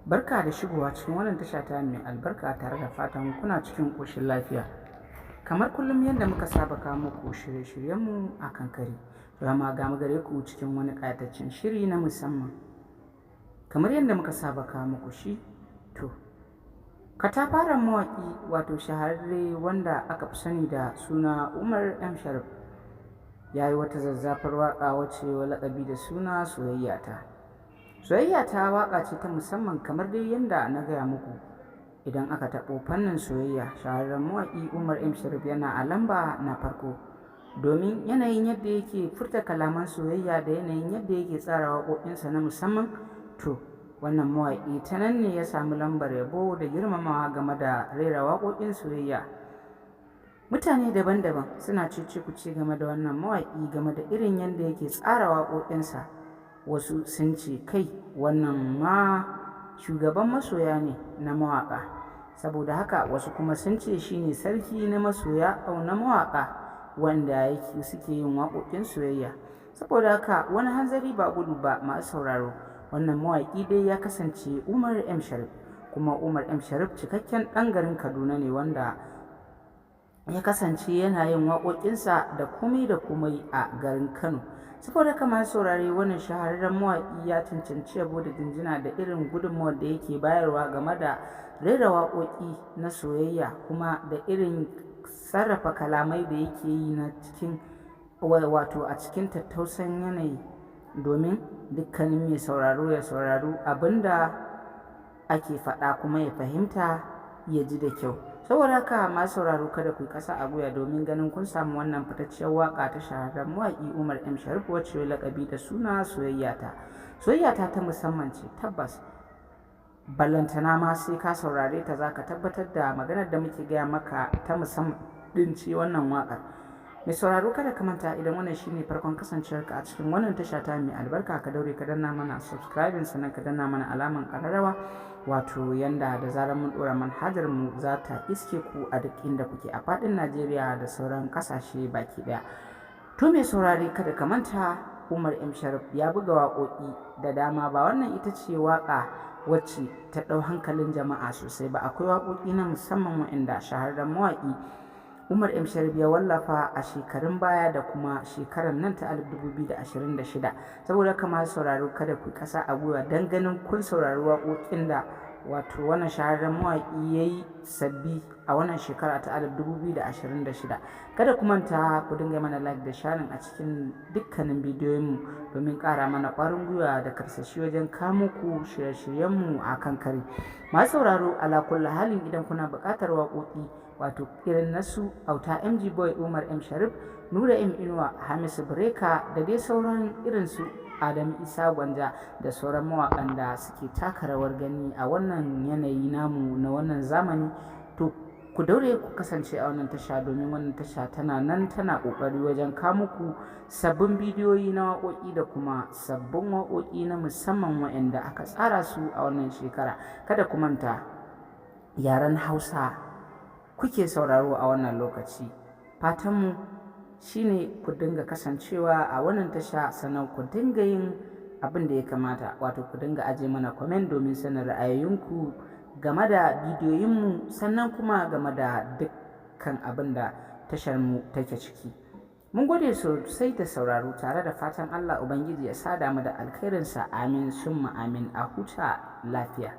Barka da shigowa cikin wannan tasha ta mai albarka, tare da fatan kuna cikin ƙoshin lafiya. Kamar kullum yadda muka saba kawo muku shirye-shiryenmu a kan kari, to ma ga mu gare ku cikin wani ƙayataccen shiri na musamman. Kamar yadda muka saba kawo muku shi, to katafaren mawaƙi, wato shahararre wanda aka fi sani da suna Umar M. Sharif, ya yi wata zazzafar waƙa wacce wa laƙabi da suna Soyayya Ta. Soyayya Ta waƙa ce ta musamman. Kamar dai yadda na gaya muku, idan aka taɓo fannin soyayya, shahararren mawaƙi Umar M. Sharif yana a lamba na farko, domin yanayin yadda yake furta kalaman soyayya da yanayin yadda yake tsara waƙoƙinsa na musamman. To wannan mawaƙi ta nan ne ya samu lambar yabo da girmamawa game da rera waƙoƙin soyayya. Mutane daban-daban suna cece-kuce game da wannan mawaƙi, game da irin yadda yake tsara waƙoƙinsa. Wasu sun ce, kai, wannan ma shugaban masoya ne na mawaƙa. Saboda haka wasu kuma sun ce shine sarki na masoya au na mawaƙa wanda yake suke yin waƙoƙin soyayya. Saboda haka wani hanzari ba gudu ba, masu sauraro, wannan mawaƙi dai ya kasance Umar M. Sharif. Kuma Umar M. Sharif cikakken ɗan garin Kaduna ne, wanda ya kasance yana yin waƙoƙinsa da komai da komai a garin Kano. Saboda haka, masu saurare, wannan shahararren mawaƙi ya cancanci yabo da jinjina da irin gudunmawar da yake bayarwa game da rera waƙoƙi na soyayya, kuma da irin sarrafa kalamai da yake yi na cikin, wato a cikin tattausan yanayi, domin dukkanin mai sauraro ya sauraro abin da ake faɗa kuma ya fahimta, ya ji da kyau. Saboda haka, masu sauraro, kada ku yi ƙasa a gwiwa domin ganin kun samu wannan fitacciyar waƙa ta shahararren mawaƙi Umar M. Sharif, wacce ya laƙabi da suna Soyayya Ta. Soyayya Ta ta musamman ce tabbas, ballantana ma sai ka saurare ta za ka tabbatar da maganar da muke gaya maka, ta musamman ɗin ce wannan waƙar. Mai sauraro, kada ka manta, idan wannan shine farkon kasancewarka a cikin wannan tasha ta mai albarka, ka daure ka danna mana subscribing, sannan ka danna mana alaman ƙararrawa, wato yanda da zarar mun ɗora manhajar mu za ta iske ku a duk inda kuke a faɗin Najeriya da sauran ƙasashe baki ɗaya. To mai saurare, kada ka manta, Umar M. Sharif ya buga waƙoƙi da dama. Ba wannan ita ce waƙa wacce ta ɗau hankalin jama'a sosai ba. Akwai waƙoƙi na musamman waɗanda shahararren mawaƙi Umar M. Sharif ya wallafa a shekarun baya da kuma shekarar nan ta 2026. Saboda haka, masu sauraro, kada ku kasa a gwiwa don ganin kun saurari waƙoƙin da wato wannan shahararren mawaƙi ya yi sabbi a wannan shekara ta 2026. Kada ku manta ku dinga mana like da sharing a cikin dukkanin bidiyoyinmu domin ƙara mana ƙwarin gwiwa da karsashi wajen kamo ku shirye-shiryenmu a kan kari. Masu sauraro, ala kulli halin, idan kuna buƙatar waƙoƙi, wato irin nasu Auta MG Boy, Umar M. Sharif, Nura M Inuwa, Hamisu Breaker da dai sauran irinsu Adam Isa Gwanja da sauran mawaƙan da suke taka rawar gani a wannan yanayi namu na wannan zamani, to ku daure ku kasance a wannan tasha, domin wannan tasha tana nan tana ƙoƙari wajen kawo muku sabbin bidiyoyi na waƙoƙi da kuma sabbin waƙoƙi na musamman waɗanda aka tsara su a wannan shekara. Kada ku manta, yaren Hausa kuke sauraro a wannan lokaci. Fatanmu shine ku dinga kasancewa a wannan tasha, sannan ku dinga yin abin da ya kamata, wato ku dinga aje mana comment domin sanin ra'ayoyinku game da bidiyoyinmu, sannan kuma game da dukkan abin da tasharmu take ciki. Mun gode sosai da sauraro, tare da fatan Allah Ubangiji ya sada mu da alkhairinsa. Amin summa amin. A huta lafiya.